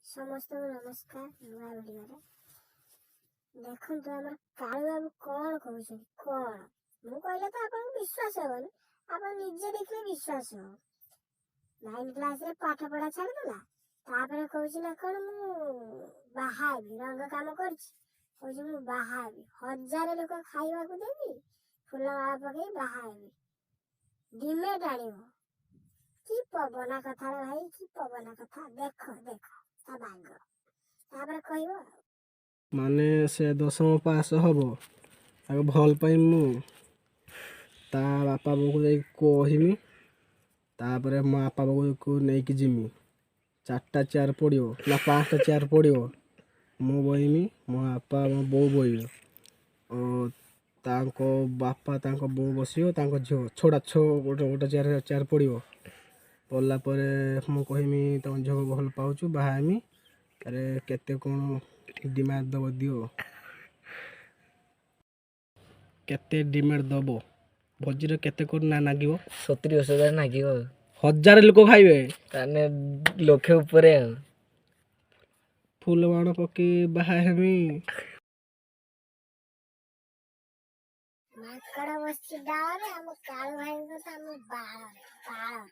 ସମସ୍ତଙ୍କୁ ନମସ୍କାର। ନୂଆ ଭିଡ଼ିଓରେ ଦେଖନ୍ତୁ ଆମର କାଳୁ ବାବୁ କ'ଣ କହୁଛନ୍ତି। କ'ଣ ମୁଁ କହିଲେ ତ ଆପଣଙ୍କୁ ବିଶ୍ୱାସ ହେବନି, ଆପଣ ନିଜେ ଦେଖିଲେ ବିଶ୍ୱାସ ହେବ। 9 କ୍ଲାସରେ ପାଠ ପଢ଼ା ଛାଡ଼ିଦେଲା, ତାପରେ କହୁଛି ନା କ'ଣ ମୁଁ ବାହା ହେବି, ରଙ୍ଗ କାମ କରୁଛି, କହୁଛି ମୁଁ ବାହା ହେବି, 1000 ଲୋକ ଖାଇବାକୁ ଦେବି, ଫୁଲମାଳ ପକେଇ ବାହା ହେବି, ଡିମେଟ୍ ଆଣିବ। କି ପବନା କଥା ରେ ଭାଇ, କି ପବନା କଥା। ଦେଖ ଦେଖ ତା ବାଗ, ତାପରେ କହିବ ଆଉ। ମାନେ ସେ 10ମ ପାସ୍ ହବ, ତାକୁ ଭଲ ପାଇ ମୁଁ ତା ବାପା ବୋଉକୁ ଯାଇ କହିମି, ତାପରେ ମୋ ବାପା ବୋଉକୁ ନେଇକି ଯିମି। 4ଟା ଚେୟାର ପଡ଼ିବ ନା 5ଟା ଚେୟାର ପଡ଼ିବ, ମୁଁ ବଇମି, ମୋ ବାପା ମୋ ବୋଉ ବଇବେ, ଓ ତାଙ୍କ ବାପା ତାଙ୍କ ବୋଉ ବସିବ, ତାଙ୍କ ଝିଅ ଛଅଟା, ଛଅ ଗୋଟେ ଗୋଟେ ଚେୟାର ପଡ଼ିବ। ପଡ଼ିଲା ପରେ ମୁଁ କହିମି ତମ ଝିଅକୁ ଭଲ ପାଉଛୁ, ବାହା ହେମି, ଆରେ କେତେ କ'ଣ ଡିମାଣ୍ଡ ଦେବ ଦିଅ, କେତେ ଡିମାଣ୍ଡ ଦେବ, ଭୋଜିରେ କେତେ କ'ଣ ନା ନାଗିବ? 70 80 ହଜାର ନାଗିବ ଆଉ। 1000 ଲୋକ ଖାଇବେ। ତାହେଲେ ଲକ୍ଷେ ଉପରେ ଆଉ। ଫୁଲ ବାଣ ପକେଇ ବାହା ହେମି। ମାଙ୍କଡ଼ ବସିଛି ଡାଳରେ, ଆମ କାଳୁ ଭାଇଙ୍କ ତ ଆମ ବାଳରେ ବାଳ।